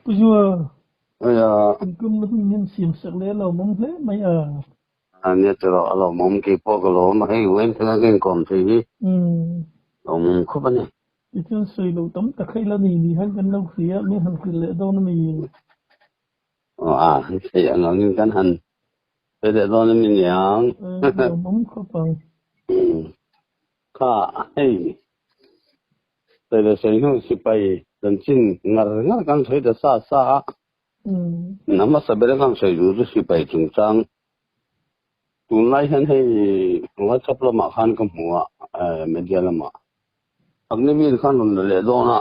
Pu Zua, Aya, kan kum na hun hian siam sak leh a lawmawm hle mai a. A nia chu rawh, a lawmawm kei pawh ka lawm a, hei uain thil an inkawm thei hi lawmawm khawp a ni. Tichuan sawi loh tam tak kha ila nei ni hian kan lo hria a, min han hrilh leh dawn a mi? Aw a, hei ang angin kan han sawi leh dawn a mi niang. Lawmawm khawp ang. Kha hei sawi leh sawi hnu sipai chanchin ngar ngar kan sawi ta sa sa a. Na hmasa ber khan sawi duh chu sipai chungchang tunlai hian hei WhatsApp lamah khan ka hmu a, media lamah Agniveer khan rawn la leh dawn a,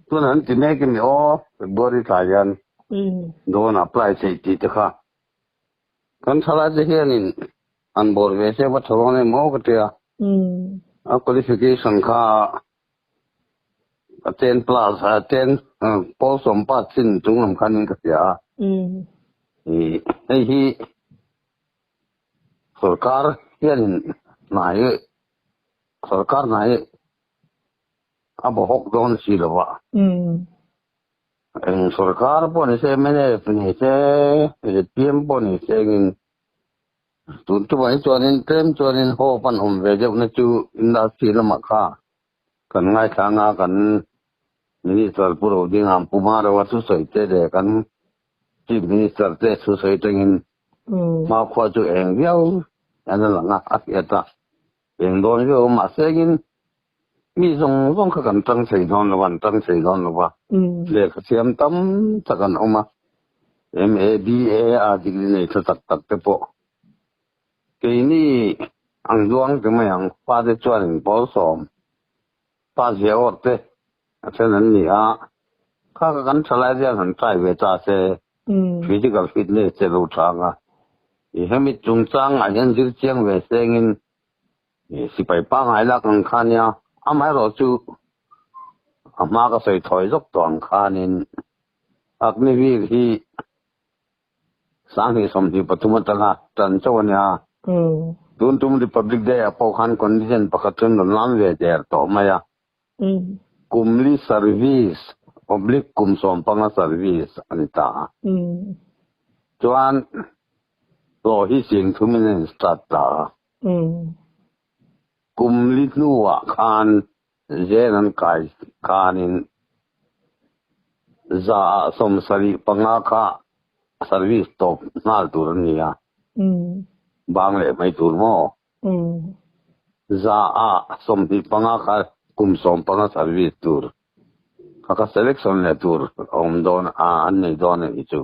chuan an ti mek emi aw February tlai hian dawn apply theih tih te kha kan thalai te hianin an bawr ve se va tha dawn em aw ka tia, a qualification kha A ten plus a ten pawl sawm pa chin chung lam khan in ka hria a. Hei hi sorkar hianin hna hi sorkar hna hi a bawhawk dawn si lo va. Eng sorkar pawh ni se mnf ni se zpm pawh ni se engin tun tumah hi chuanin tlem chuanin hope an awm ve deuhna chu industry lamah kha Kan ngaithla anga kan Minister Pu Rodingham Pu Maroa thusawi te leh kan Chief Minister te thusawi tangin hmakhua chu eng viau hian a lang a, a hriat a, eng dawn viau a mahse engin mi zawng zawng kha kan tang thei dawn lo a, an tang thei dawn lo a, lehkha thiam tam tak an awm a, MA, BA a degree nei tha tak tak te pawh Keini ang duang ti mai ang, fate chuanin pawl sawm pa zia awr te a then an ni a, kha kha kan thalai hian han try ve ta se, physical fitness te lo tha ang a, i hemi chungchang ah hian zir chiang ve sengin sipai pangngai lak ang kha nia, amaherawh chu a hma ka sawi thawi zawk tawh ang khanin Agniveer hi 2023 atanga tan chauh a nia. Tun tum Republic Day ah pawh khan condition pakhat chuan rawn lam ve der tawh mai a. Kumli service, oblique kum 15 service a ni ta a. Chuan hlawh hi 30,000 in a in start ta a. Kumli hnuah khan Zen an kai khanin 75% kha service tawp nghal tur a ni a, bang leh mai tur maw? 25% kha kum 15 service tur kha kha selection leh tur a awm dawn a, an nei dawn a nih chu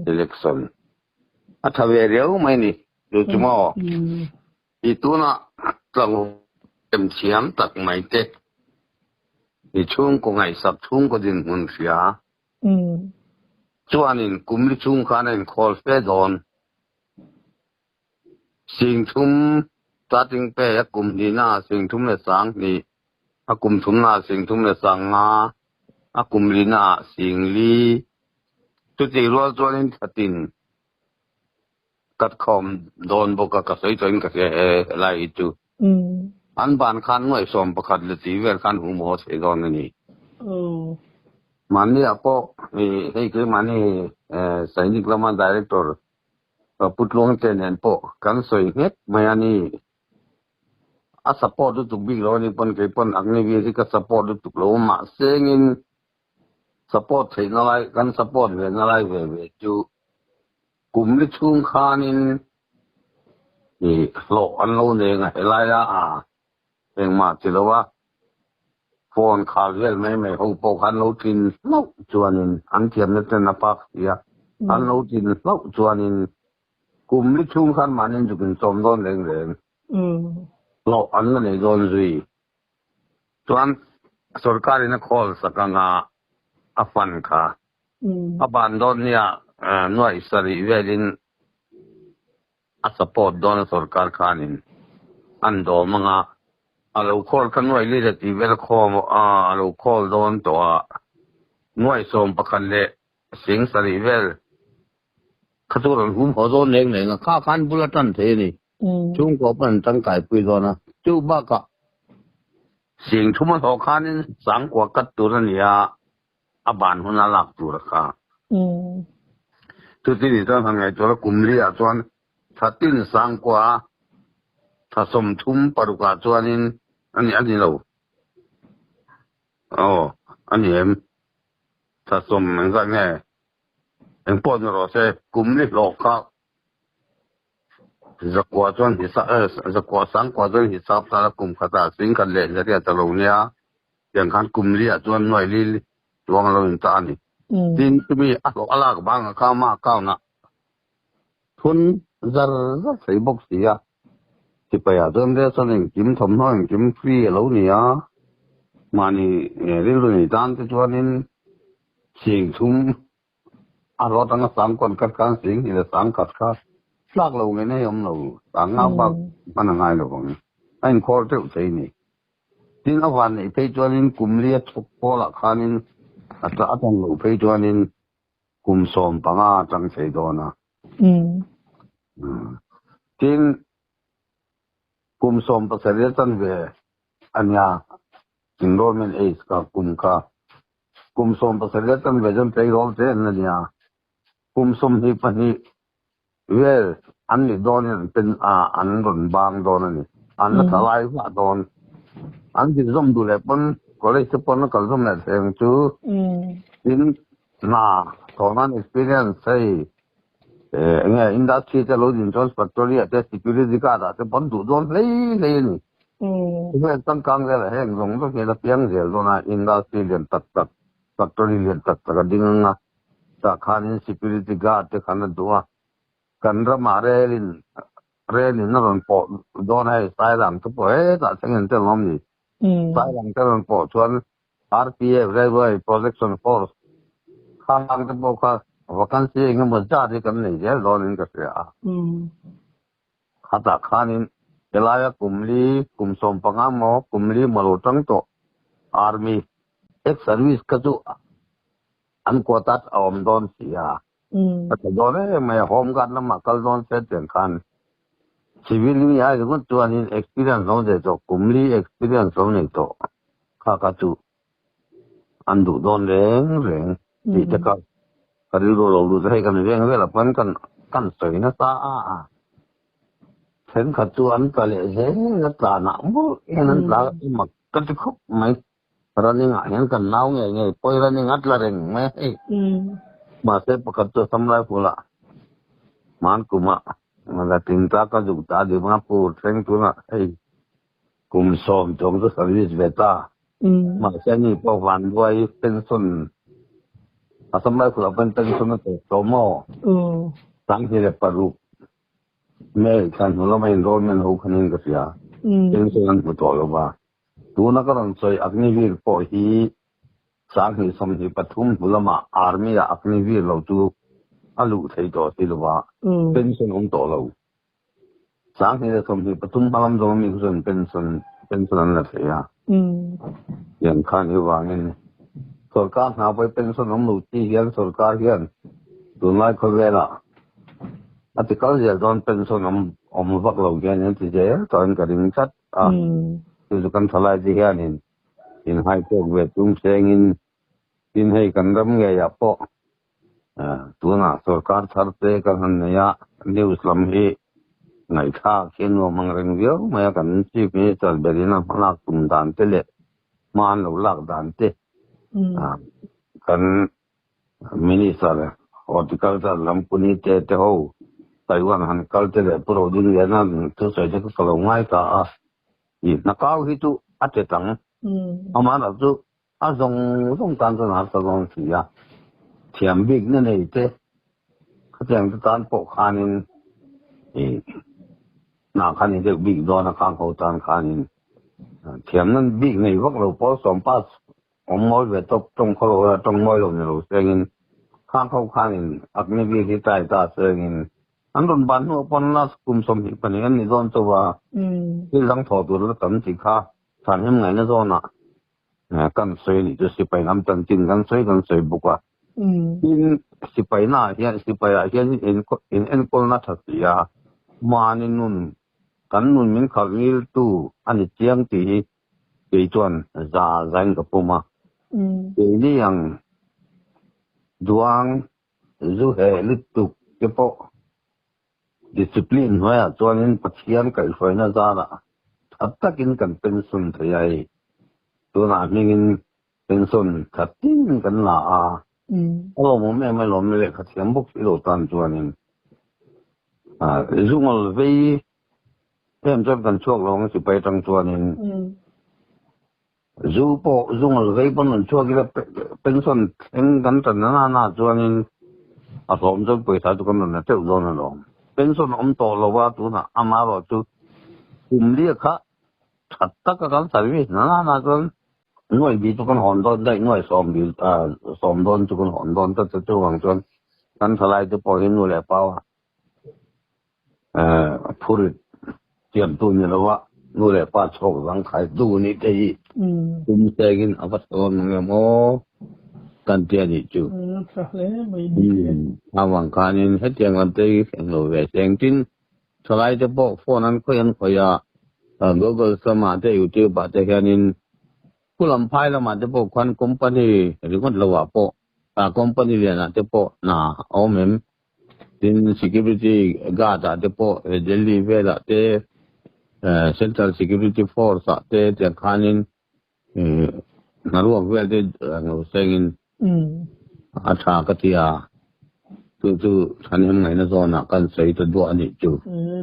selection. A tha ve riau mai ni, chu chu maw? I tunah tlangval thiam tak mai te, i chhungkaw ngaihsak chhungkaw dinhmun hria chuanin kum li chhung khan a inkhawl fe dawn. 30,000 starting pay a kum hnihna ah 32,000, a kum thumna ah 35,000, a kum lina ah 4,000. Chutih rual chuanin thlatin Kat khawm dawn bawk a, ka sawi tawhin ka hria he helai hi chu. An ban khan nuaih 11 leh tih vel khan hum haw thei dawn a ni. Mahni ah pawh hei keimahni Sainik lama Director Pu Tluangte nen pawh kan sawi nghet mai a ni. A support lutuk bik lo a ni pawn kei pawn Agniveer hi ka support lutuk lo mahse engin support theihna lai kan support ve na lai ve ve chu Kum li chhung khanin i hlawh an lo neng a, helaia a engmah ti lo a, phone khal vel mai mai ho pawh khan lo tlin hlauh chuanin an thiamna ten a pak si a, an lo tlin hlauh chuanin kum li chhung khan mahni zuk inchawm dawn reng reng hlawh an la nei dawn zui. Chuan sorkarin a khawl sak anga a fund kha a ban dawn nia nuaih sarih velin a support dawn a sorkar khanin an dawm anga a lo khawl kha nuaih li leh tih vel khawm a lo khawl dawn tawh a nuaih 11 leh 7,000 vel kha chu rawn hum haw dawn leng leng a kha khan bul a tan thei a ni. Chhungkaw pawh an tangkaipui dawn a, chu bakah 30,000 a hlawh khanin sangkua kat tur a ni a, A ban huna lak tur a kha. Chuti ni chuan han ngaihtuah la kum li ah chuan thla tin sangkua thla 36 ah chuanin a ni a ni lo. Aw a ni em? Thla sawm engzat nge? Engpawh ni rawh se kum li hlawh kha Zakua chuan zakua sangkua chuan hisap ta la kum khatah sing khat leh hliah ta lo nia. Tiang khan kum li ah chuan nuai li chuang lo in ta a ni. Tin chumi a hlawh a lak vang a kha ama account ah thun zar zar thei bawk si a. Sipai ah chuan ration engkim thawmhnaw engkim free a lo ni a. Mahni rilru nei tan te chuanin sing thum A rawt anga sang kawn khat khan sing hnih leh sang khat kha tlak lo nge nei awm lo, sang ngak bak hman a ngai lo vang. A inkhawr deuh thei ni. Tin a van neih phei chuanin kum li a chhuk pawlah khanin a tah a tan loh phei chuanin kum 15 a tang thei dawn a. Tin kum 17 a chan ve a nia enrollment age kha kum kha. Kum 17 a chan ve chuan tleirawl te an la nia. Kum 22 vel an nih dawnin an pen a, an rawn bang dawn a ni. An la tla lai vah dawn. An zir zawm duh leh pawn college te pawn a kal zawm leh thei ang chu. Tin, hna thawhnan experience hei eng nge industry te lo din chuan factory ah te security guard ah te pawn duh dawn hlei hlei a ni. Khawvel changkang velah heng zawng zawng hian a piang zel dawn a, industry lian tak tak, factory lian tak tak a ding ang a, tah khanin security guard te khan a duh a, kan ramah relin relin a rawn pawh dawn a hei Sailang te pawh hetah thleng in tel awm ni. Sailang te rawn pawh chuan RPF Railway Protection Force khang te pawh kha vacancy engemaw zat hi kan nei zel dawnin ka hria a. Khatah khanin helaia kum li, kum 15 maw, kum li maw lo tang tawh Army ex service kha chu an quota a awm dawn si a. A tha dawn em mai a, home guard lamah kal dawn se tiang khan civil mi ai ringawt chuanin experience lo nei tawh, kum li experience lo nei tawh kha kha chu an duh dawn reng reng tih te kha ka rilru lo lut a, hei kan veng velah pawn kan kan sawi nasa a, thenkhat chu an tla leh zel a, tlanah mawlh hian an tla mak ka ti khawp mai. Running ah hian kan nau ngei ngei pawi running a tla reng mai a hei. Mahse pakhat chu Assam Rifle ah hman kumah la tling ta ka zuk ta Dimapur thleng tunah hei kum 10 chuang chu service ve ta. Mahse ani pawh Vanduai pension Assam Rifle ah pawn pension a tawp tawh maw? 2006 May thla hnu lama enrollment ho khanin ka hria. Pension an hmu tawh lo va. Tuna ka rawn sawi Agniveer pawh hi 2023 hnu lamah Army ah Agniveer lo chu a luh thei tawh si lova, pension awm tawh lo. 2023 hma lam zawng ami kha chuan pension pension an la thei a. Tiang khan hi vangin sorkar hna pawh hi pension awm lo chi hian sorkar hian tunlai khawvelah a ti kal zel dawn pension awm awm vak lo hian an ti zel tawhin ka ring tlat. A, chu chu kan thalai te hianin inhaitawk ve tum sengin tin hei kan ram ngeiah pawh tunah sorkar thar te kan han nei a, news lam hi ngaihthlak hi a nuam ang reng viau mai a, kan Chief Minister berin a hmalak tum dan te leh hma an lo lak dan te kan Minister Horticulture lam Puni te te ho Taiwan han kal te leh Pu Rodingliana thusawi te kha ka lo ngai ta a, i hnakau hi chu a che tang. Amah chu a zawng zawng tan chuan a harsa dawn si a, thiam bikna nei te khatiang te tan pawh khanin i hna khan i deuh bik dawn a khang ho tan khanin thiamna bik nei vak lo pawl sawm pass Awm mawi ve tawp tawng khaw lo a tawng mawi lo ni lo sengin khang ho khanin Agniveer hi tai ta sengin an rawn ban hnuah pawn last kum 22 an ni dawn chauh a, thil dang thawh tur la tam tih kha thahnem ngaihna zawnah kan sawi a nih chu sipai lam chanchin kan sawi kan sawi bawk a. Tin sipai naah hian sipai ah hian in enkawlna tha si a, mahni nun kan nun min khalh ngiltu a ni chiang tih hi Kei chuan za zain ka pum a. Keini ang Duang zu heh lutuk te pawh discipline hnuaiah chuanin Pathian kaihhruaina zarah tha takin kan pension thei a hei. Tunah hmingin pension tha tin kan la a, a lawmawm em a lawm lehkha thiam bawk si lo tan chuanin zungawl vei em chuan kan chhuak lo ang sipai atang chuanin. Zu pawh zungawl vei pawn rawn chhuak ila pension thleng kan tan na na chuanin a hlawm chuan pawisa chu kan rawn la teuh dawn alawm. Pension awm tawh lo a tunah amaherawh chu kum lia kha tha taka kan service na na na chuan nuai bi chu kan hawn dawn daih nuai sawm bi sawm dawn chu kan hawn dawn ta chu chuvang chuan kan thalai te pawh hi nu leh pau Phurit tiamtu ni lova nu leh pa chhawk zang khai tu nih te hi tum sengin a va sawn ang em aw kan ti a nih chu. Avang khanin hetiang lam te hi thleng lo ve se engtin thalai te pawh phone an khawih an khawih a Google samah te YouTube ah te hianin khu lam phai lamah te pawh khuan company ringawt lo ah pawh company lianah te pawh hna a awm em. Tin, Security Guard ah te pawh Delhi velah te Central Security Force ah te tiang khanin hnaruak vel te lo sengin a tha ka ti a, chu chu thahnem ngaihna zawnah kan sawi ta duah a nih chu.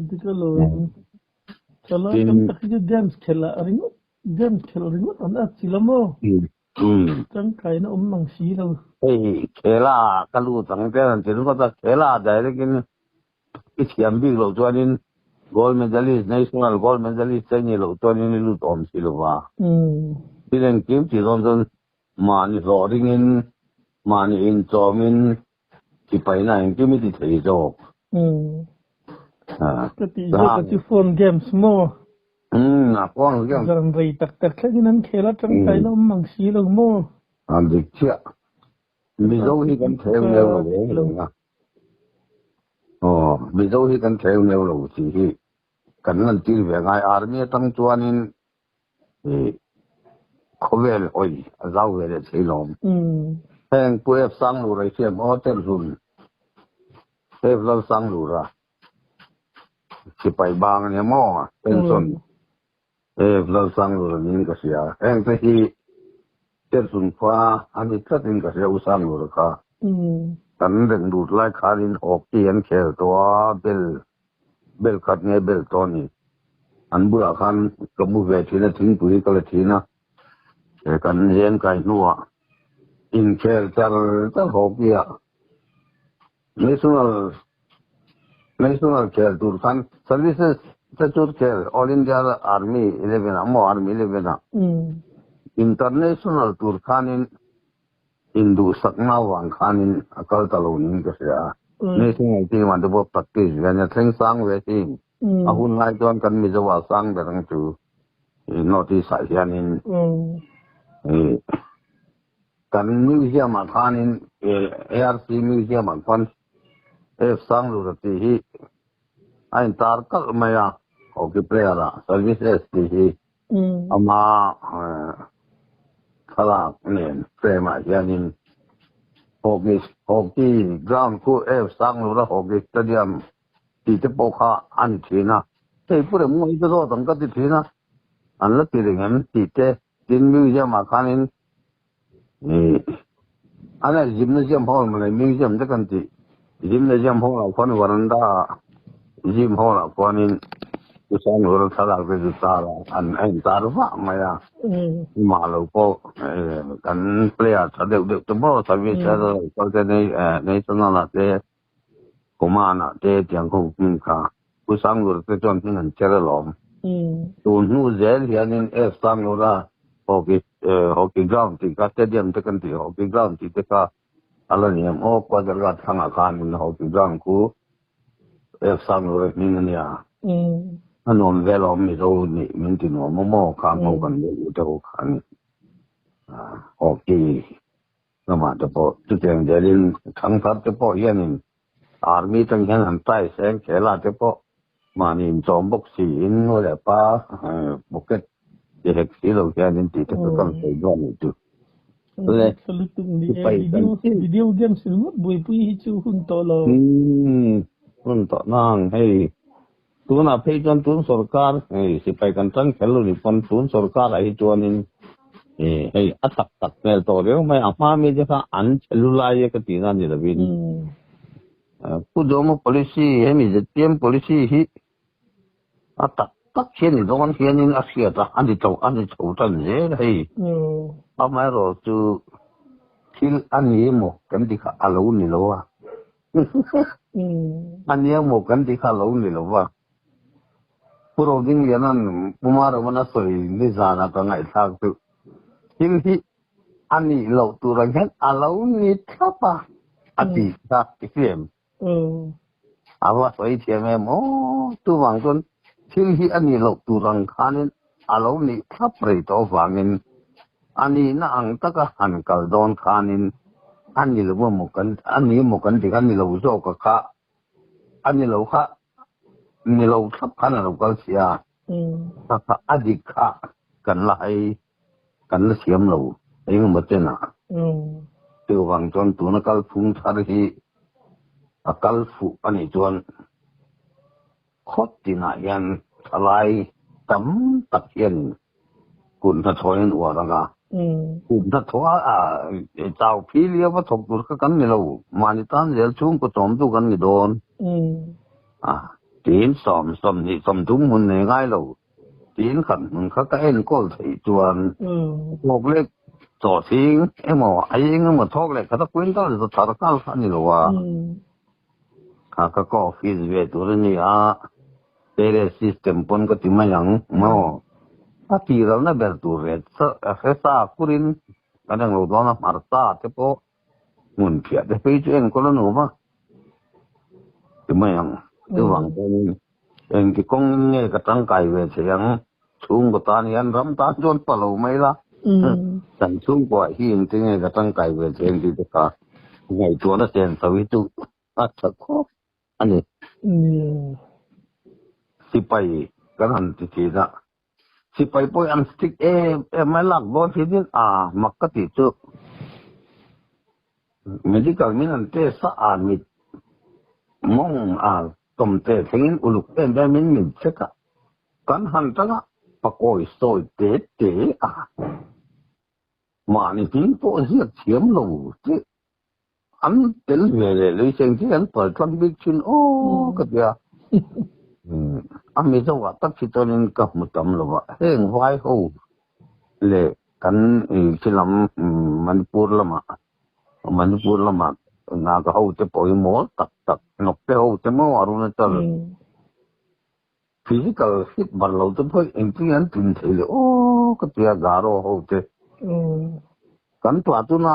Dik a lo Thalai tam tak hi chu games khelh ah ringawt games khelh ringawt an at si lo maw? Tangkaina awm mang si lo. Hei khela ka lut ang te an ti ringawt a, khela direct in i thiam bik loh chuanin gold medalist, national gold medalist te nih loh chuanin i lut awm si lo va. Thil engkim tih dawn chuan mahni hlawh ringin, mahni inchawmin sipaina engkim i ti thei zawk. Ka tih zawk a chu phone games maw? A phone games. Zan rei tak tak thlengin an khel a tangkaina awm mang si lo maw? A dik chiah. Mizo hi kan theu neu lo reng reng a. Aw, Mizo hi kan theu neu lo tih hi kan lantir ve ngai. Army atang chuanin Khawvel hawi a zau ve leh thei lawm. Heng Pu F Sanglura i hriam aw Telhlun F Lal Sanglura sipai bang a nia maw pension F Lal Sanglura niin ka hria. Heng te hi Telhlun khua a ni tlatin ka hria U Sanglura kha. Kan reng lut lai khanin hockey an khel tawh a bel Bel khat nge bel tawh a ni. An bulah khan ka mu ve thin a, thingpui hi ka la thin a. He kan zen kai hnuah inkhel char char hockey ah national national khel tur khan services te chu khel all India army 11 ah maw army 11 ah international tur khanin Induhsakna avang khanin a kal ta lo niin ka hria a. National team ah te pawh practice ve a nia, thleng sang ve thin. A hun lai chuan kan Mizo ah sang ber ang chu North East ah hianin kan museum ah khanin ARC museum ah khuan F Sanglura tih hi a intar kalh mai a, hockey player ah services tih hi Ama thlalak nen frame ah hianin hockey hockey ground khu F Sanglura hockey stadium tih te pawh kha a ni thin a, hei pu rem ngawi te zawt ang ka ti thin a, an la ti reng em tih te tin museum ah khanin ih an eh gymnasium hall mawle museum te kan tih gymnasium hall ah khuan veranda ah gym hall ah khuanin chu Sanglura thlalak te chu tar a an a intar vah mai a amah lo pawh eh kan player tha deuh deuh te maw service te lo kal te nei eh national ah te command ah te tiang ho hming kha Pu Sanglura te chuan hming an cher alawm. Tun hnu zel hianin F Sanglura hockey hockey ground tih kha stadium te kan tih hockey ground tih te kha a la ni em aw Kwadarghat thlangah khanin hockey ground khu F Sanglura hming a nia. A nuam vel awm Mizo nih min ti nuam awm aw khang ho kan leh luh te ho khan hockey Lamah te pawh chutiang zelin thangthar te pawh hianin army tang hian han try seng khela te pawh mahni inchawm bawk siin nu leh pa pocket ti hek si lo hianin tih te chu kan sawi duah nih chu. Le Lutuk ni e sipai video chanchin. Video games ringawt buaipui hi chu hun tawh lo. Umm hun tawh nang hei tunah phei chuan tun sorkar hei sipai kan tan kher lo ni pawn tun sorkar ah hi chuanin eh hei a tak tak hmel tawh riau mai a hma mi te kha an che lu lai e ka tih na ni lovin Pu Duhawma policy hemi ZPM policy hi A tak tak hian i dawn hianin a hriat a, a ni tho a ni tho tan zel hei. Amaherawh chu thil a ni emaw kan ti kha a lo ni lo a, a ni emaw kan ti kha a lo ni lo va. Pu Rodingliana'n Pu Marovan a sawi nizanah ka ngaihthlak chu thil hi a nih loh turah hian a lo ni thlap a, a ti kha i hria em? A va sawi thiam em aw, chuvang chuan thil hi a nih loh tur ang khanin a lo nih thlap rei tawh avangin a nihna ang taka han kal dawn khanin a ni lo emaw kan a ni emaw kan ti kha ni lo zawk a kha a ni lo kha ni lo thlap khan a lo kal sia kha kha a dik kha kan la hai kan la siam lo engemaw chenah. Chuvang chuan tuna kalphung thar hi a kal fuh a nih chuan khawt tinah hian thalai tam tak hian kut hnathawhin an uar ang a. Kut hnathawha chau phi lio va thawk tur kha kan ni lo, mahni tan zel chhungkaw chawmtu kan ni dawn. Tiin sawm sawmhnih sawmthum hmun nei ngai lo. Tin khat hmun kha ka enkawl theih chuan thawk leh chaw thing emaw a eng emaw thawk leh khat a quintal zawt thar nghal kha a ni lo a. Kha ka ka office ve tur a ni a, payroll system pawn ka ti mai ang maw? A tiralna ber tur ve hre sa kurin kan englo dawn a hmarcha te pawh hmun phiah te phei chu enkawl a nuam a ti mai ang. Chuvang chuanin Engti kawngin nge ka tangkai ve thei ang? Chhungkaw tan hian ram tan chuan pa lo mai la, kan chhungkuaah hi engti nge ka tangkai ve thei ang tih te kha ngaihtuahna chen chho hi chu a tha khawp a ni. Sipai kan han ti thin a, sipai pawh hi an strict em em mai lak dawn thin in a mak ka tih chu medical min an test a, a mit mawng a Tawmte thlengin uluk em emin min check a, kan han tang a, pakawi sawi te te a, mahni hming pawh ziak thiam lo che an tel ve leh lei seng che an pal tlang bik thin aw ka ti a, a Mizo ah tak hi chuanin ka hmu tam lo va, heng vai ho leh kan khilam Manipur lamah Manipur lamah Naga ho te pawh hi mawl tak tak hnawk te ho te maw Arunachal physical fit bar lo te pawh engtin an tlin thei le aw ka tia Garo ho te kan tuah tuna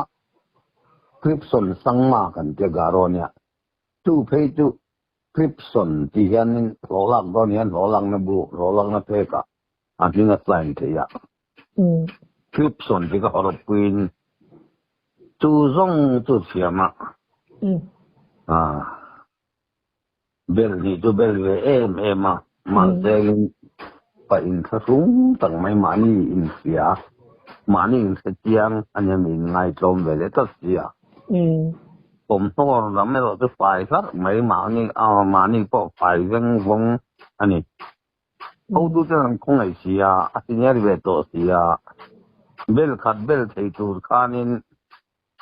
Cripson Sangma kan tia Garo nia chu phei chu Cripson tih hianin hlawh lak dawn hian hlawh lakna bu hlawh lakna phekah a hming a sign thei a. Cripson tih ka hawrawppuiin Chu zawng chu thiam a, bel nih chu bel ve em em a, mahse in pa inthlahrung tak mai mahni inhria, mahni inhre chiang a nia mi inngaihtlawm ve leh tlat si a. Thawmhnaw lam erawh chu fai hlarh mai mahni mahni pawh fai veng vawng a ni. Hotu ten an khawngaih si a, a senior ve tawh si a, bel khat bel thei tur khanin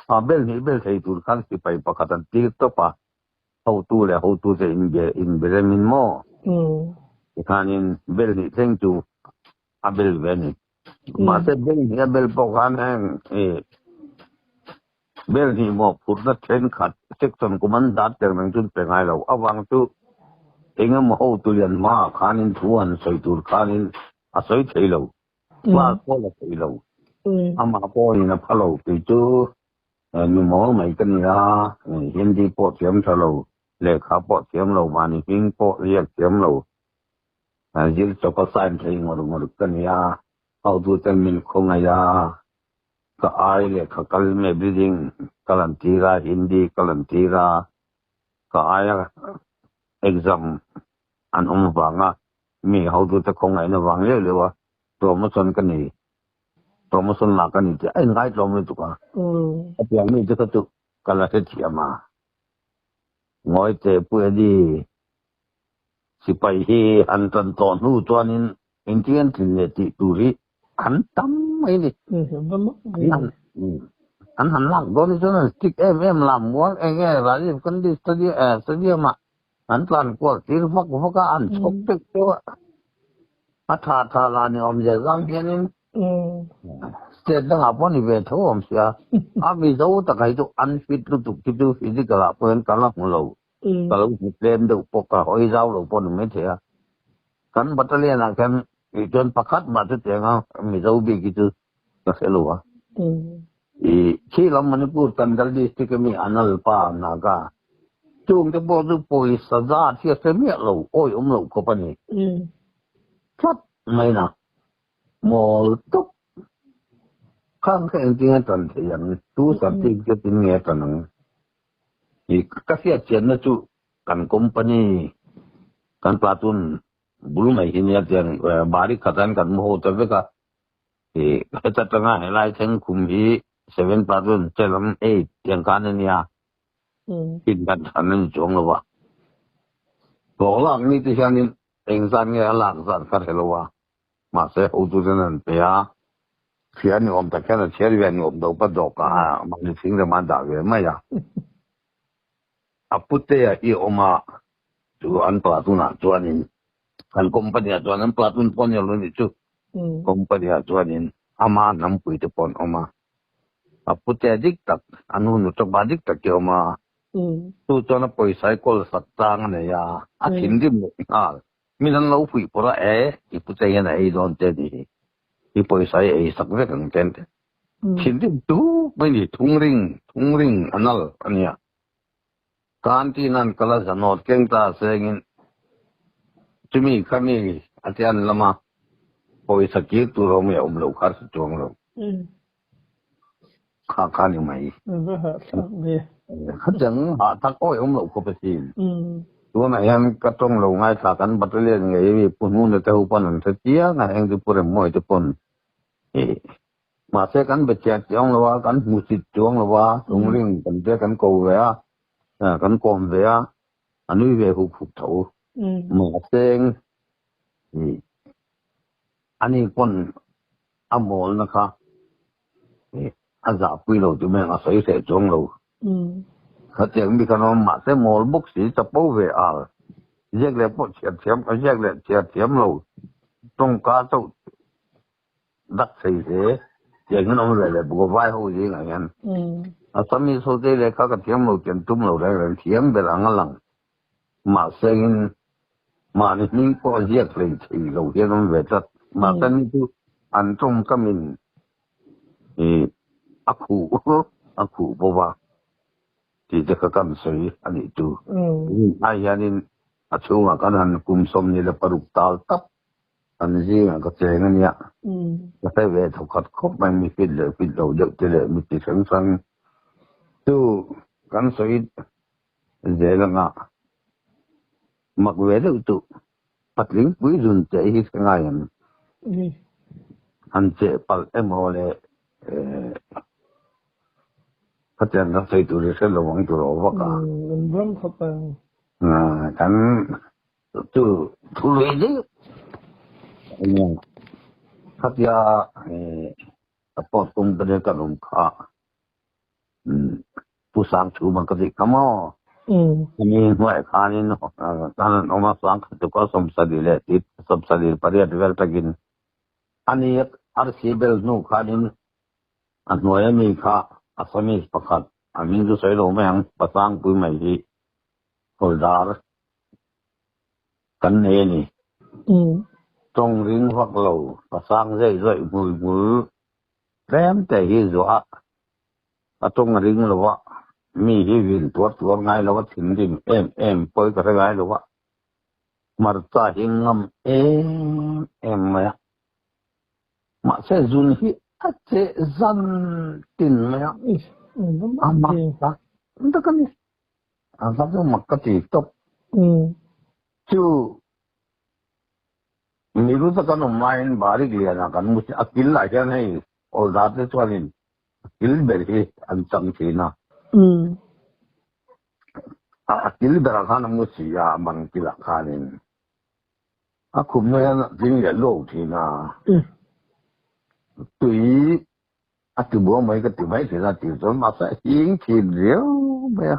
ah bel hnih bel thei tur khan sipai pakhat an tir tawp a, hotu leh hotu te inbe inberemin maw tikhanin bel hnih thleng chu a bel ve a ni. Mahse bel hnih a bel pawh khan heng ih bel hnih mawhphurhna thenkhat section commandant tel reng chu an pe ngai lo. Avang chu engemaw hotu lian hmaah khanin thu han sawi tur khanin a sawi thei lo, class pawh la thei lo. Amah pawhin a pha lo tih chu nu mawl mai ka ni a, Hindi pawh thiam tha lo, lehkha pawh thiam lo, mahni hming pawh riak thiam lo. Zir chawp a sign thei ngawr ngawr ka ni a, hotu ten min khawngaih a, ka ai leh ka kal me building ka lan tir a, Hindi ka lan tir a, ka aia exam an awm vanga mi hotu te khawngaihna vang leuh leuh a promotion ka ni. Promotion lak a ni tih a inngai tlawm lutuk a. A piang mi te kha chu ka la hrethiam a. Ngawi teh Pu Eddie, sipai hi han tan tawh hnu chuanin engtin an tlin leh tih tur hi an tam mai ni. An han lak dawn hi chuan an stick em em lam mual eng nge Rajiv Gandhi Stadium ah an tlan kual tir vak vak a, an chhawk tek deuh a. A tha tha lah ni awm zia zang hianin state dangah pawh ni ve tho awm sia. A Mizo taka hi chu unfit lutuk hi chu physical ah pawh hian ka la hmu lo. Ka lo hmu tlem deuh pawh ka hawi zau lo pawh ni maithei a. Kan battalion ah khian tih chuan pakhat mah chutiang a Mizo bik hi chu ka hre lo a. I khi lam Manipur Chandal district ami Analpa Naga chung te pawh chu pawisa zat hi a hre miah lo awi awm loh khawp a ni. Tlat mai na mawl tawp khang kha engtin a tan thei ang tu certificate in nge a tan ang. I ka hriat chianna chu kan company kan platoon bul mai hi nia tiang bari khatan kan mu ho ta vek a. Heta tanga helai thleng khum hi seven platoon che lam eight tiang khan a nia. In kan than a ni chuang lo a. Hlawh lak ni te hianin eng zat nge a lak zat kha hre lo a. Mahse hotuten an pe a. Chhiar ni awm tak hian a chhiar ve ni awm do pa dawk a mahni thing rema dah ve mai a. A putea i awm a chu an platoon ah chuanin kan company ah chuan an platoon pawh ni lo nih chu company ah chuanin ama hnampui te pawh an awm a. A putea dik tak a nu nu tawpa dik tak hi a awm a. Chu chuan a pawisa hi kawl sak chang a nei a, a thinrim leh nghal. Min an lo fuih pawrh a, e i pute hian a ei dawn che ni hi, i pawisa hi ei sak vek ang che. Thinrim tuk mai ni, thungring, thungring a nal a nia. Canteen an kal a zanawt keng ta sengin chumi khami a ti an lam a, pawisa kir tur awm leh awm lo kha a hre chuang lo. Kha kha ni mai. Kha chang hah tak awi awm loh khawp asin. Tunah hian ka tawng lo ngaithla kan battalion ngei mi Pu Hnuna te ho pawn an hre chiang a, heng chu Pu Remmawi te pawn mahse kan be chiah chiang lo a, kan hmusit chuang lo a, lungring kan te kan ko ve a, kan kawm ve a, a nui ve huk huk tho. Mahse ani pawn a mawlna kha a zahpui lo chu meng a sawi hreh chuang lo. Khatiang mi khan awm mahse mawl bawk si chapo ve al. Ziak leh pawh chhiar thiam ziak leh chhiar thiam lo tawngka chauh dak thei hle tiang hian awm ve leh bawk a vai ho zingah hian. Assamese ho te lehkha ka thiam lo tih an tum lo reng reng thiam ber ang a lang. Mahse in mahni hming pawh ziak hlei thei lo hian awm ve tlat. Mahse ni chu an tawngkam in ih a khuh a khuh bawk a tih te kha kan sawi a nih chu. Ai hianin a chhungah kan han kum 26 tal tap an zingah ka cheng a nia. Ka hre ve thawkhat khawp mai mi fit leh fit lo deuh te leh mi ti hrang hrang chu kan sawi zel anga mak ve deuh chu patling pui zun che hi hre ngai ang. An che palh emaw le khatiang ka sawi tur hi hre lo ang tur aw vak a. Kan chu thu lui deuh khatia support tum te kan awm kha. Pu Sang thu bang ka tih kha maw? Hemi hnuaiah khanin kan an awm a, Sang khat chu ka 78 vel takin ani arsi bel hnu khanin a hnuai ami kha Assamese pakhat a hming chu sawi lo mai ang, Pasangpui mai hi Hawldar kan nei a ni. Tawng ring vak lo, Pasang zai zawih hmui hmul Tlem te hi zuah a, a tawng a ring lo a, mi hi vin tuar tuar ngai lo a, thinrim em em pawi ka hre ngai lo a, hmarcha hi ngam em em mai a, mahse zun hi a cheh zan tin mai a, a mak tak tak a ni, a va chu mak ka ti tawp. Chu Milu taka kan awm laiin Barik lianah kan mu a, a kil lah hian hei. Olda te chuanin a kil ber hi an chang thin a. A kil berah khan a mu si a, a bang kilah khanin a khum hnuai hian a tling leh luau thin a. Tui a ti buang mai ka ti mai thin a tih chuan mahse a hing thin riau mai a.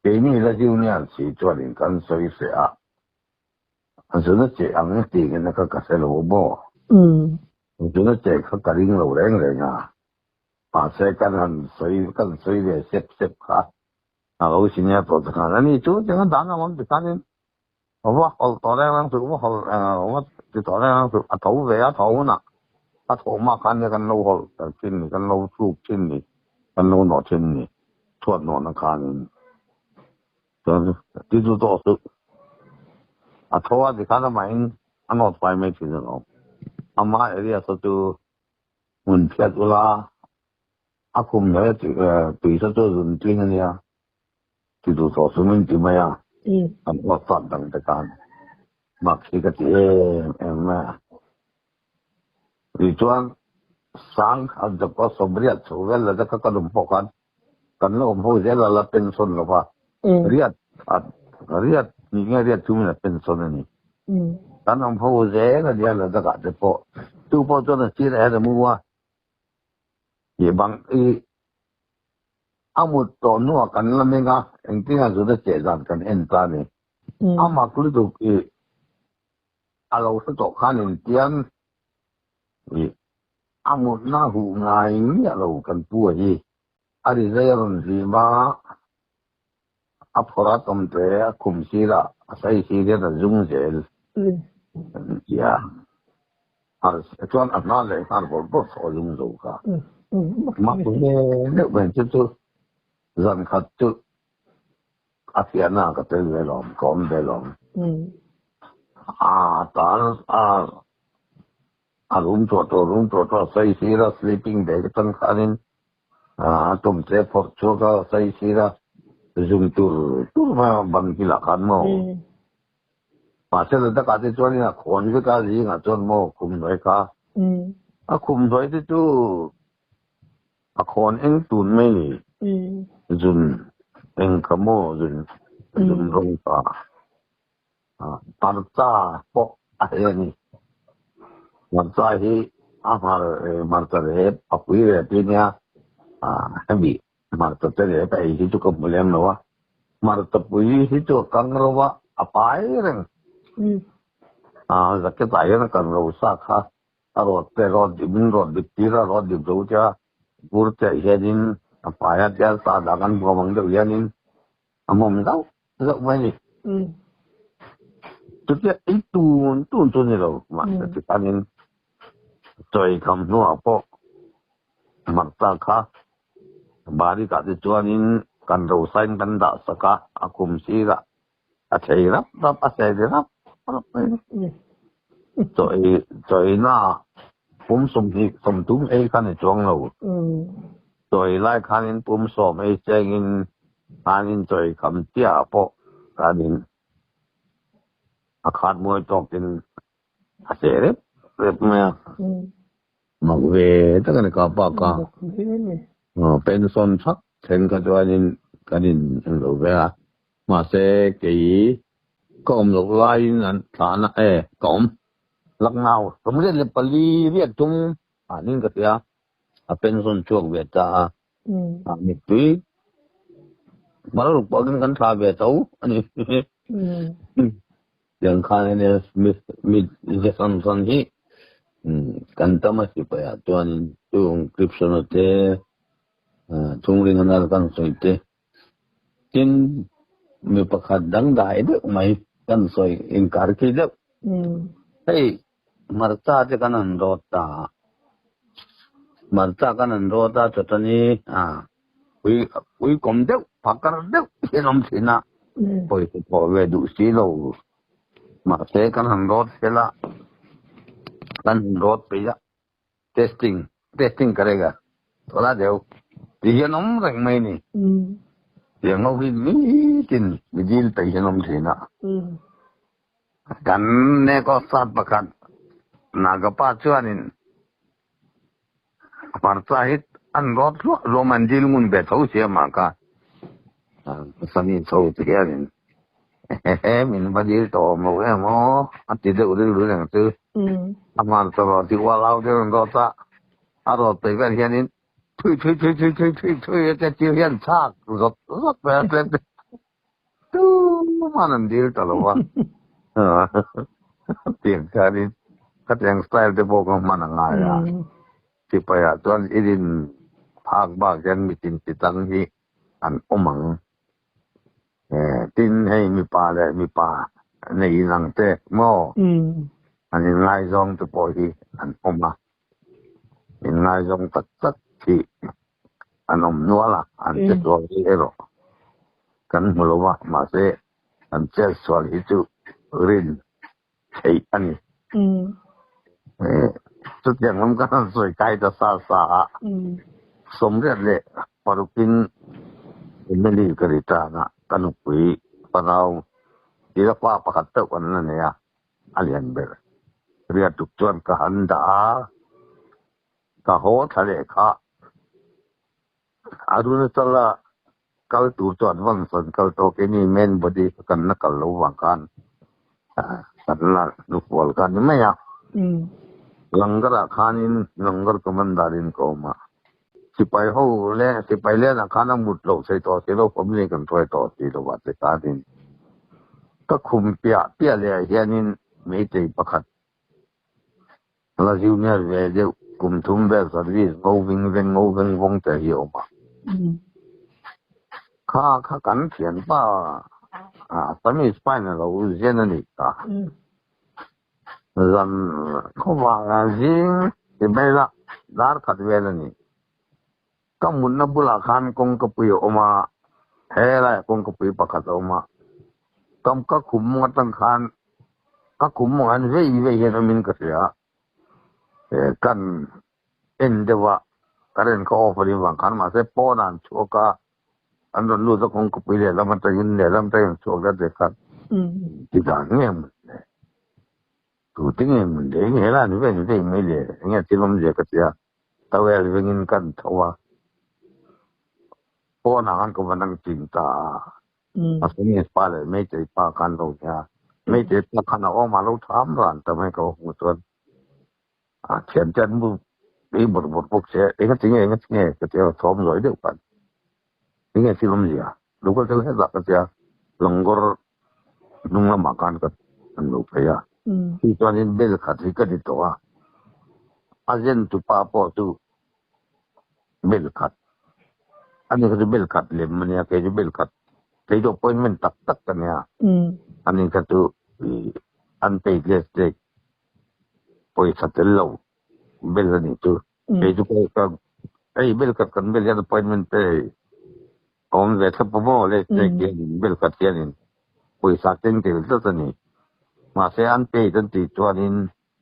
Keini la junior si chuanin kan sawi hreh a, a zun a cheh ang tih ngena kha ka hre lo maw? Zun a cheh kha ka ring lo reng reng a, mahse kan han sawi kan sawi ve sep sep kha a lo senior tawh te khan ani chu tiang a dan ang awm ti khanin va hawlh tawh reng reng suh va hawlh va ti tawh reng reng suh a tho ve a tho hunah a thawh hma khan nia kan lo hawlh thin ni kan lo thluk thin ni kan lo nawh thin ni chhuat nawhna khanin chuan ti chu tawh suh a tho a tikhan amahin a nawt fai mai thin alawm ama area saw chu hmun phiat ula a khum hnuaia tui saw chu a zun tling ania. Ti duh tawh chu min ti mai a, kan uap fat dang te khan mak hi ka ti em em mai a. Tichuan sang an chawp a sawmriat chho vel la te kha ka awm pawh khan kan la awm ho zel a la pension lo va, riat riat ni nge riat chungin a pension a ni. Kan awm ho zel a nia Ladakh-ah te pawh chu pawh chuan a sirah hian a mu a, tih bang i A mut tawh hnuah kan la meng a, engtinah zut a cheh dan kan en ta a ni. A mak lutuk i a lo hre tawh khan intiang i a mutna huh ngai miah lo kan pu a hi. A ri zai a rawn hlim a, a phawrh a tawm te a khum sir a, a sai sir hian a zung zel kan ti a. Chuan a hna leh nghal bawrh bawrh saw a zung zo kha. Mak ve deuh mai chu chu zan khat chu a fiahna ka tel ve lawm, ka awm ve lawm. A tan a a room tawh tawh room tawh tawh a sawi sir a sleeping bag atang khanin a tum te phawrh chhuak a sawi sir a zung tur tur mai a ban kilah khan maw. Mahse Ladakh-ah te chuanin a khawn vek a, zingah chuan maw khum hnuai kha. A khum hnuai te chu a khawn eng tun mai ni. Zun eng kha maw zun zun rawng kha hmarcha pawh a hei a ni. Hmarcha hi a hmar hmarcha rep a pui rep hi nia hemi Hmarcha te leh ka ei hi chu ka hmu lem lo a, hmarcha pui hi chu a kang ro a, a pai reng. A jacket ah hian a kan ro sa kha a rawt te rawt dip in rawt dip tir a, rawt dip zo tia bur te ah hianin a pai a tia sa dah kan buam ang deuh hianin a mawm zauh zauh mai a ni. Chutia ei tun tun chu a ni lo, mahse tikhanin chawi kham hnuah pawh hmarcha kha Barikah te chuanin kan rosain kan dah sak a, a kum sirah a thei rap rap, a seh ri rap rap mai a. Chawi chawina pum sawmhnih sawmthum ei kha ni chuang lo. Chawi lai khanin pum sawm ei chengin khanin chawi kham chiahah pawh khanin a khat mawi tawkin a seh rep rep mai a. Mak ve tak a ni ka pa ka. Pension thak then kha chuanin kan in lo ve a. Mahse kei ka awm loh laiin an thlan a e ka awm Lucknow 94 riat tum anin ka hria a pension chhuak ve ta a. Mittui mal ruk pawhin kan thla ve tho a ni. Tiang khan ania mi ze hran hran hi kan tam a sipai ah chuanin chung Krishna te chhungring a kan sawi te tin mi pakhat dangdai deuh mai kan sawi inkar khi deuh hei hmarcha te kan han rawt ta hmarcha kan han rawt a chutani Ui ui kawm deuh phakar deuh hian awm thin a, pawisa thawh ve duh si lo. Mahse kan han rawt fel a, kan han rawt peih a, testing testing ka reng a, tawlai deuh ti hian awm reng mai ni. Tiang ho hi nitin mi dil peih hian awm thin a. Kan Neko sat pakhat Nagapa chuanin. Hmarcha hi an rawt hluah hluam an dil ngun ve tho sia mah kha Sunny chho ti hianin min va dil tawh awm lo em aw a ti deuh rilru reng chu a hmarcha rawt hi ualau deuh an rawt a, a rawt peih vel hianin thui thui thui thui thui thui thui a che tir hian chhak zawt zawt mai a tlem te Tuman an dil ta lo a, tiang khanin khatiang style te pawh ka hman a ngai a, sipaiah chuan i rin phak bak hian mitin ti tang hi an awm ang. Tin, hei mipa leh mipa nei inang te maw an inngaizawng te pawh hi an awm a, inngaizawng tak tak hi an awm nual a, an che sual hi erawh kan hmu lo va, mahse an chet sual hi chu rin theih a ni. Chutiang lam kan han sawi kai ta sa sa a, 86in Emily ka ri tan a, ka nupui fanau tira pa pakhat deuh an la nei a, a lian ber. Riatuk chuan ka han dah a. Ka haw thla leh kha Arunachala kal tur chu advance an kal tawh keini main body kha kan la kal lo vang khan kan la hnufual kha a ni mai a. Langar ah khanin Langar commander in ka awm a, sipai ho leh sipai lenah khan a mut loh thei tawh si lo family kan hruai tawh si lo ah te khanin ka khum piah piah leh ah hianin meitei pakhat La junior ve deuh kum thum vel service ngo ving veng ngo veng vawng te hi a awm a. Kha kha kan thianpa Assamese pain a lo zian a nih kha. Zan khawvanga zing ti mai la dar khat vel a ni. Ka mutna bulah khan kawngkapui a awm a, helaiah kawngkapui pakhat a awm a. Kam ka khum mawng atang khan ka khum mawng an vei vei hian awmin ka hria. Kan en deuh a, current ka off a nih vang khan mahse pawnah an chhuak a, an rawn lut a kawngkapui lehlam atangin lehlam atangin an chhuak dat leh khan ti dan nge mawn le. Tute nge mawn le, eng helai ni vei ni vei mai le, enge thil awmzia ka ti a. Towel vengin kan tho a, pawnah khan ka va nang chin ta a, a Assamese pa leh Meitei pa khan lo nia, Meitei pa khan a awm a lo tham ran ta mai ka hmuh chuan a thian te an mu ei bawrh bawrh bawk che, enga tinge enga tinge ka tia thawm zawi deuh khan enge thil awmzia lo kal tel hetah ka tia Langawr hnung lamah khan ka an lo phei a, chu chuanin bel khat hi ka ti tawh a, a zen tupa pawh chu bel khat ani kha chu bel khat lem a nia kei chu bel khat kei chu appointment tak tak ka nia ani kha chu ih unpaid less te pawisa tel lo bel a nih chu kei chu ka hei bel khat kan bel hian appointment te Awm ve thlap a maw le snake hianin bel khat hianin pawisa keng tel tlat a ni. Mahse an paid an tih chuanin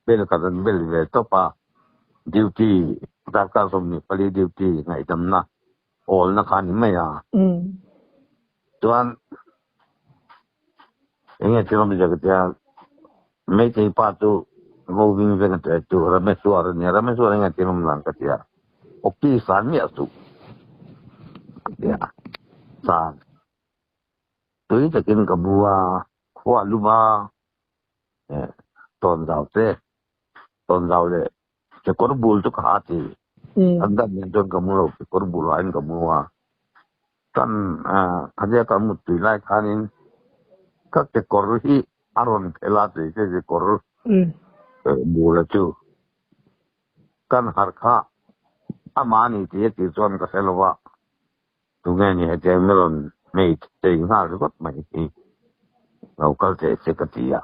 bel khat an bel ve tawp a, duty darkar 24 duty ngaihdamna awlna kha a ni mai a. Chuan enge thil awmzia ka tia Meitei pa chu Roving veng a tel chu Rameswar a nia, Rameswar enge thil awm dan ka tia. Awki san miah suh ka ti a, san tui takin ka bu a, khua a lum a, tawnzau te, tawnzau leh kekawr bul chu ka ha ti, an dan nen chuan ka mu lo, kekawr bul ah in ka mu a, kan khatia ka muttui lai khanin ka kekawr hi a rawn phelh a ti ka kekawr bul a chu. Kan harh kha amah ni tih a tih chuan ka hre lo a, tunge ni hetiang in rawn hmei chei nghal ringawt mai hi lo kal teh se ka ti a,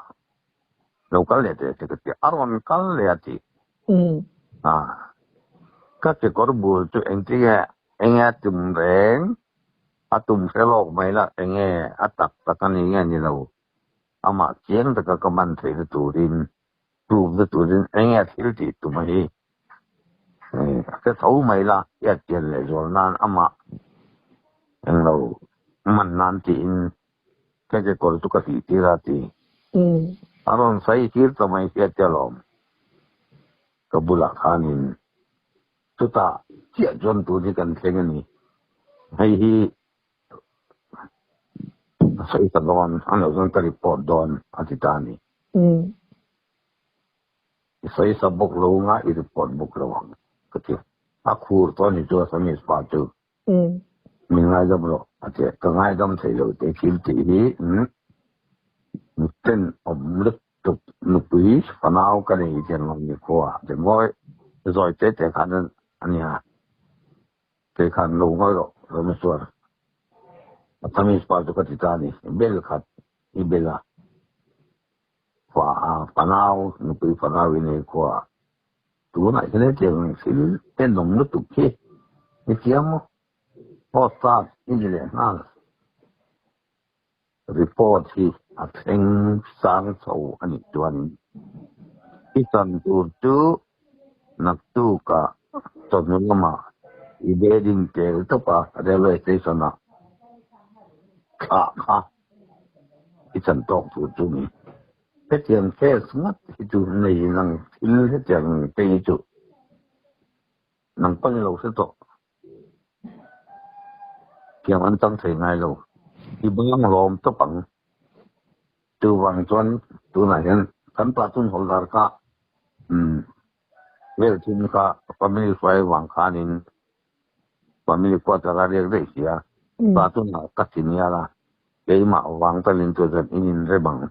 lo kal leh teh se ka ti a, a rawn kal leh a ti. A, ka kekawr bul chu engtinge enge a tum reng, a tum hre lawk mai la enge a tak tak a ni nge ni lo, amah chiang taka ka man theihna turin Tlukna turin eng nge thil tih tum a hi? A hre tho mai la, hriat chian leh zual nan amah englo man nan tiin ka kekawr chu ka tih tir a ti. A rawn sawi tir ta mai hriat te alawm ka bulah khanin. Chutah chiah chuan tun hi kan thleng a ni. Hei hi a sawi ta dawn, a loh chuan ka report dawn a ti ta a ni. I sawi sa bawk lo nga i report bawk lo ang ka ti. A khur tawh a ni chu Assamese pa chu. Min ngaidam rawh a ti a, ka ngaidam thei lo tih thil tih hi miten awm lutuk nupui fanau ka nei hian rawn ni khua a ti mawi zawi te te khan a nia kei khan lo ngawi rawh Rameswar Assamese pa chu ka ti ta a ni bel khat i bel a fa fanau nupui fanau i nei khua Tunah hian hetiang thil tenawm lutuk hi i chiang maw? Post-card i ni leh nghal. Report hi a thleng sang chho a nih chuanin i chan tur chu naktukah chawhnu lamah i bedding tel tawp a railway station-ah thlah kha i chan tawk tur chu ni. Hetiang case ngat hi chu nei nang thil hetiang te hi chu nang pawn i lo hre tawh. Thiam an chang thei ngai lo. I bang lawm tawp ang. Chuvang chuan tunah hian kan platoon hawldar kha umm vel thim kha family hruai vang khanin family quarter a riak daih si a, platoon ah ka ti nial a, keimah vang talin chuan in inrem ang.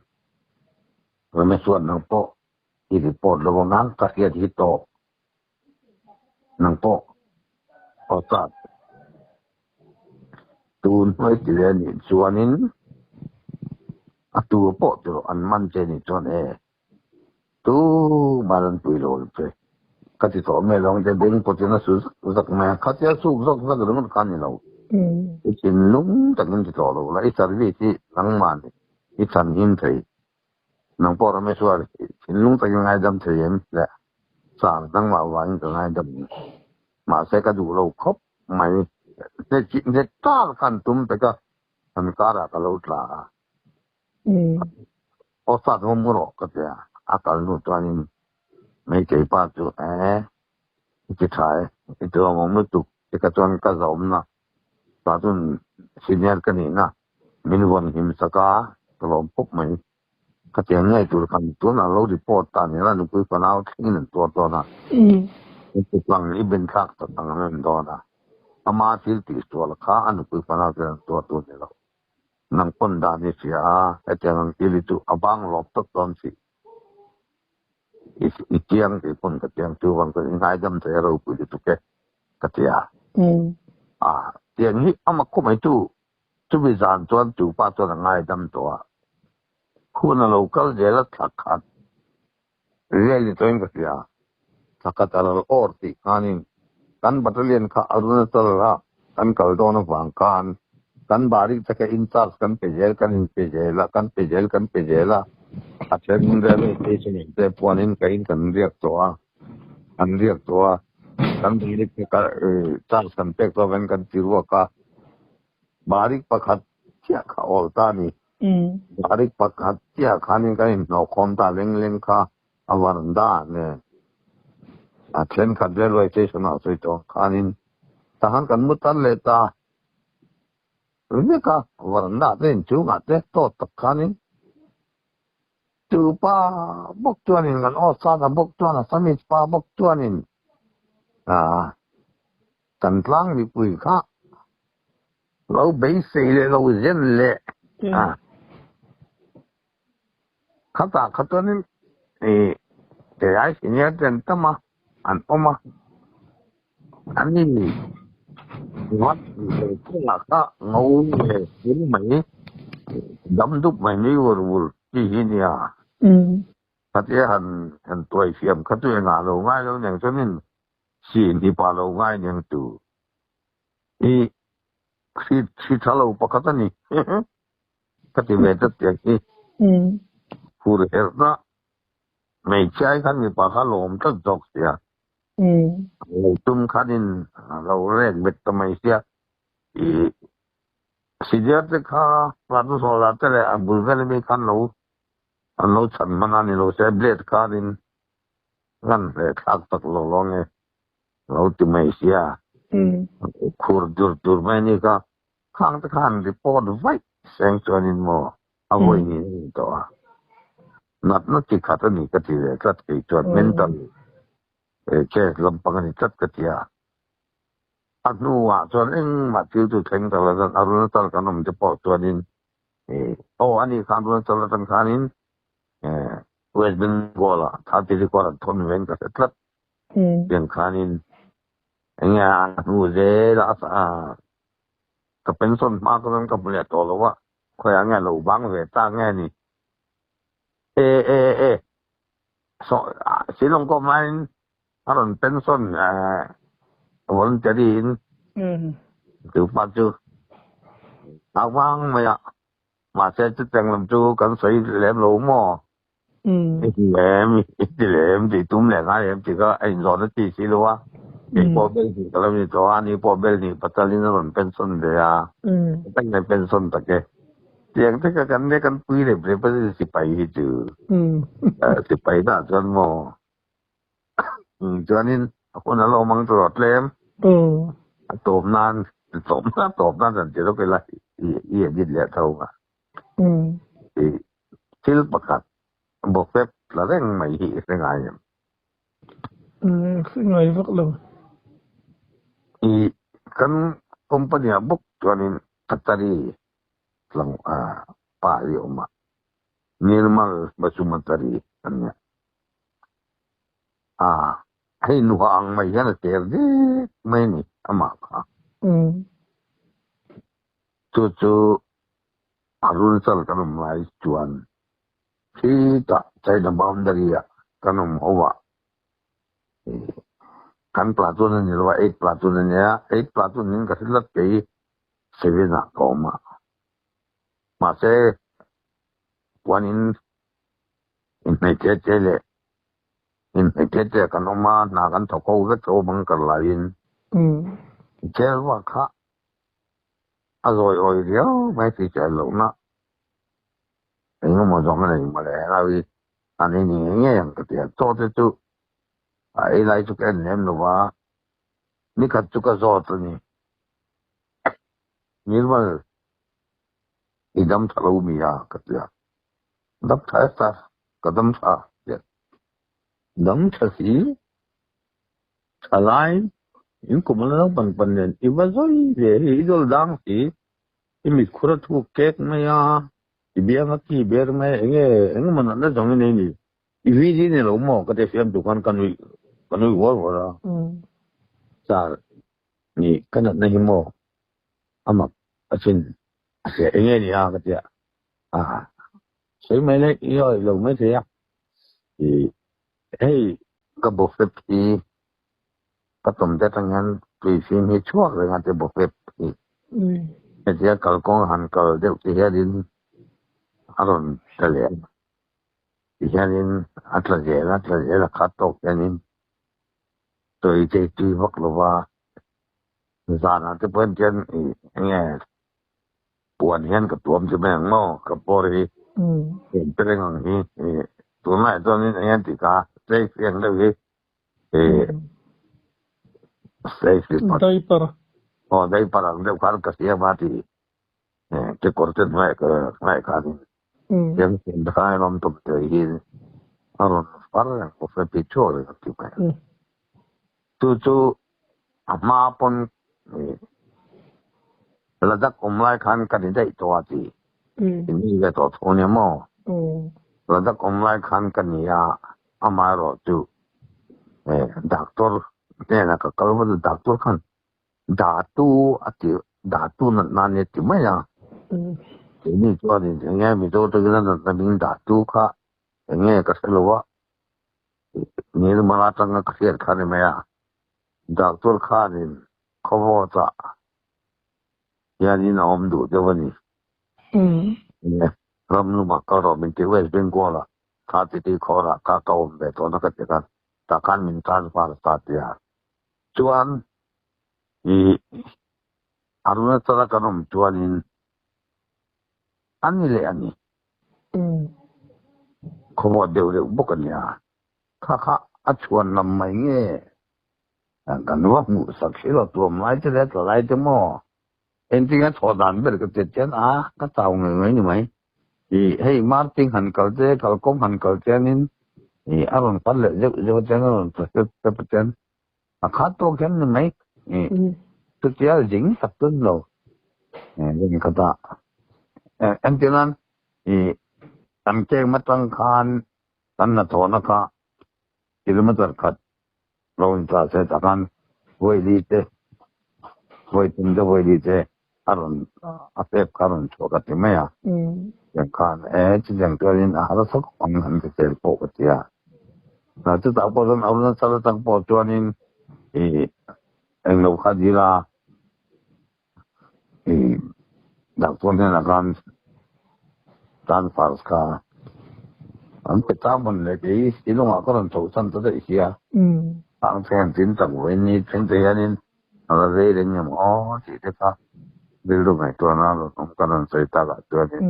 Ramesh-chuan nang pawh i report lo ang ka hriat hi tawp. Nang pawh aw chat. Tun hnuai ti ve anih chuanin a tur pawh chu an man che anih chuan e tu mal an pui lo ang che. Ka ti tawh mai lo ang che beng pawtin a su zak zak mai a, khatia suk zak zak ringawt kha a ni lo. I thinlung takin ti tawh lo la, i service hi nangmah i chhanhim thei. Nang pawh Rameshwar, thinlung takin ngaidam thei em? Le, Sir, nangmah vangin ka ngaidam ang. Mahse ka duh lo khawp mai. Hne tar khan tum pek a, an karah ka lo tla a. Aw sat ngawm rawh ka ti a, a kal hnu chuanin Meitei pa chu e, i ti tha e, i ti awmawm lutuk tika chuan ka zawmna tah chuan senior ka nihna min vawn him sak a, ka lawm khawp mai. Khatiang ngei tur khan tunah lo report ta ni la nupui fanau thlengin an tuar dawn a, chutang i ben thlak tak ang an en dawn a, ama thil tih sual kha a nupui fanau ten an tuar tur ni lo. Nang pawn dan i hria a, hetiang ang thil hi chu a vang lawp tawp dawn si. I chiang tih pawn ka chiang chuvang chuan i ngaidam thei a ropui lutuk e ka ti a. A tiang hi ama khawp mai chu chumi zan chuan chu pa chuan a ngaidam tawh a, hun a lo kal zel a thla khat vel ni tawhin ka hria, thla khat a ral awr tih khanin kan battalion kha Arunachal ah kan kal dawn avang khan kan barik te kha in charge kan pe zel kan in pe zel a, kan pe zel kan pe zel a, a then railway station in te puanin ka in kan riak tawh a, an riak tawh a, kan barik te kha charge kan pek tawh avangin kan ti ruak a, barik pakhat chiah kha awl ta a ni. Barik pakhat chiah khanin kan inhnawhkhawm ta leng leng kha a varanda nen a thenkhat railway station ah sawi tawh ang khanin tahan kan mu tan leh ta. Vek a, varanda te inchungah te tawt tak khanin chu pa bawk chuanin kan aw sata bawk chuan Assamese pa bawk chuanin ah kan tlang mipui kha lo beisei leh lo zen leh ah khatah kha chuanin ih kei senior te an tam a an awm a an ni vat kawngah kha ngo ve fur mai dam dup mai nui vur vur chi hi nia khatia han han tuai fiam kha chu engah lo ngai lo nen chuanin sin hi pa lo ngai nen tu i hri tha lo pakhat a ni. Ka ti ve tlat tiang hi. Phur herhna hmeichhia hi khan mipa kha lawm tlat zawk sia. Lo tum khanin lo rek bet ta mai sia. I senior te kha Ratu Sawla te leh a bul vel ami khan lo an lo chhan hman a ni lo sia blade khanin ngan hle thlak tak lo lo nge. Lo ti mai sia. Khur dur dur mai ni kha. Khang te khan report vaih seng chuanin maw a vawi niin a in tawh a. Natna chi khat a ni ka ti ve tlat kei chuan mental case lampang a ni tlat ka ti a. A hnuah chuan engmah thil chu thleng ta lo chuan Arunachal kan awm te pawh chuanin aw a ni kha Arunachal atang khanin West Bengal ah Thirty-Record an thawn vein ka hre tlat. Tiang khanin enge a hnu zel a ka pension hma ka chuan ka hmu leh tawh lo a, khawiah nge lo bang ve ta nge ni? E e e saw Shillong kawm laiin a rawn pension voluntary in chu pa chu a vang mai a, mahse chutiang lam chu kan sawi lem lo maw? I ti lem, i ti lem tih tum leh ngai em tih kha a inzawhna chi si lo a, kei pawh bel hnih ka lo ni tawh a, ani pawh bel hnih patalin a rawn pension ve a, ka nge pension tak e. Tiang te kha kan nia kan pui rep rep a sipai hi chu sipai dah chuan maw chuanin a hun a lo mang tawh tlem a tawp nan tawp nan tawp nan zan ti lawk ila i edit leh tho a. Thil pakhat bawkfep tla reng mai hi i hre ngai em? Hre ngai vak lo. I kan company ah bawk chuanin Qatari tlang pa hi a awm a, Nirmal Basumatary an nia. A hei nuha ang mai hian a cher dik mai a ni amah kha. Chu chu Arunachal kan awm lai chuan khitah China boundary ah kan awm ho a, kan platoon a ni lo a, eight platoon a nia, eight platoon in ka hre tlat kei 7 ah ka awm a, mahse puanin inhnaih te te leh inhnaih te te ah kan awm a, hna kan thawk ho vek tho bang kar laiin jail vak kha A zawi awi riau mai tih chiah lohna eng emaw zawng a nei mawle hlau hi an ei ni ngei ngei ang ka ti a, chaw te chu a ei lai chu ka en lem lo va, nikhat chu ka zawt a ni. Nirmal i dam tha lo mi a ka ti a, dam tha e sir, ka dam tha ti a, dam tha si. Thalai in kum a lo pan pan nen i va zawi ve hi i dawl dang si i mitkhur a thuk kek mai a i biang a ki ber mai a enge engemaw natna zawng i nei ni i VD ni lo maw ka ti fiam duh khan ka nuih ka nui huar huar a sir ni ka natna hi maw a mak asin a hria enge ni a ka ti a a sawi mai le i awih lo mai thei a i Hei ka bawkhlep hi ka tawm te atang hian tui fim hi chhuak reng a ti bawkhlep hi. Hetia kalkawng han kal deuh te hianin a rawn tla leh a, tihianin a tla zel a, tla zel a khat tawk hianin tui te hi tui vak lo va, zanah te pawh hian eng nge Puan hian ka tuam chu mai ang maw? Ka pawr hi in pe reng ang hi. Tunlaiah chuanin eng nge tih kha safe ang deuh hi safe hi pat. Diaper. Aw diaper ang deuh khan ka siam a ti kekawr te hnuaiah ka hnuaiah khanin siam siam te khan awm tawp te hi a rawn far reng bawk a ti thuak reng a ti mai. Chu chu a hma pawn Ladakh awm lai khan ka ni daih tawh a ti. I ni ve tawh tho nia maw? Ladakh awm lai khan ka ni a, amaherawh chu doctor hnenah ka kal vat a, doctor khan datu a ti, datu natna a nia ti mai a. Keini chuanin eng nge Mizo takin a natna hming datu kha eng nge ka hre lo a, Nirmala atanga ka hriat kha ni mai a, doctor khanin khawvawtah hianin a awm duh deuh a ni. Ram lumah kal rawh min ti West Bengal-ah kha titi khawrah kha ka awm ve tawhna ka ti khan tah khan min transfer ta ti a. Chuan i Arunachal-a kan awm chuanin a ni leh a ni. Khawvawt deuh deuh bawk a nia. Kha kha a chhuan lam mai nge? Kan va hmuh sak si lo tuam lai te leh tla lai te maw engtin a thawh dan ber ka ti chian a ka chau ngei ngei ni mai. Ih hei Marting han kal te kalkawng han kal chianin ih a rawn kal leh zeuh zeuh chian a rawn tla hrep hrep a chian a khat tawk hian ni mai. Ih chutia zing tak chu ni lo eng khatah engtin an ih kan keng atang khan kan hnathawhna kha kilometer khat lo in tla se tak khan vawi te vawi tum te vawi te a rawn a pep kha a rawn chhuah ka ti mai a tiang khan e chutiang tuarin a harsa khawp ang an ti tel pawh ka ti a chutah pawh chuan Arunachal atang pawh chuanin ih englo kha dil a ih doctor hnenah khan transfer kha an pe ta mawn le kei Shillong-ah ka rawn chhoh san ta daih sia ang chuan tin tak vawiin ni thleng te hianin a la rei reng em aw tih te kha rilru ngaihtuahna a rawn awm ka rawn sawi takah chuanin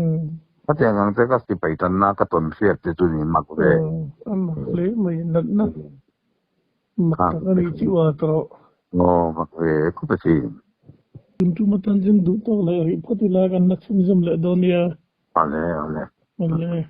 khatiang ang che ka sipai tanna ka tawn hriat te chu ni mak ve. A mak hle mai natna Mak tak a nih chu a tawh. Aw mak ve khawp a sin. Tun tum atan chuan duh tawk leh rih phawt ila kan la chhunzawm leh dawn nia. Awle awle. Awle.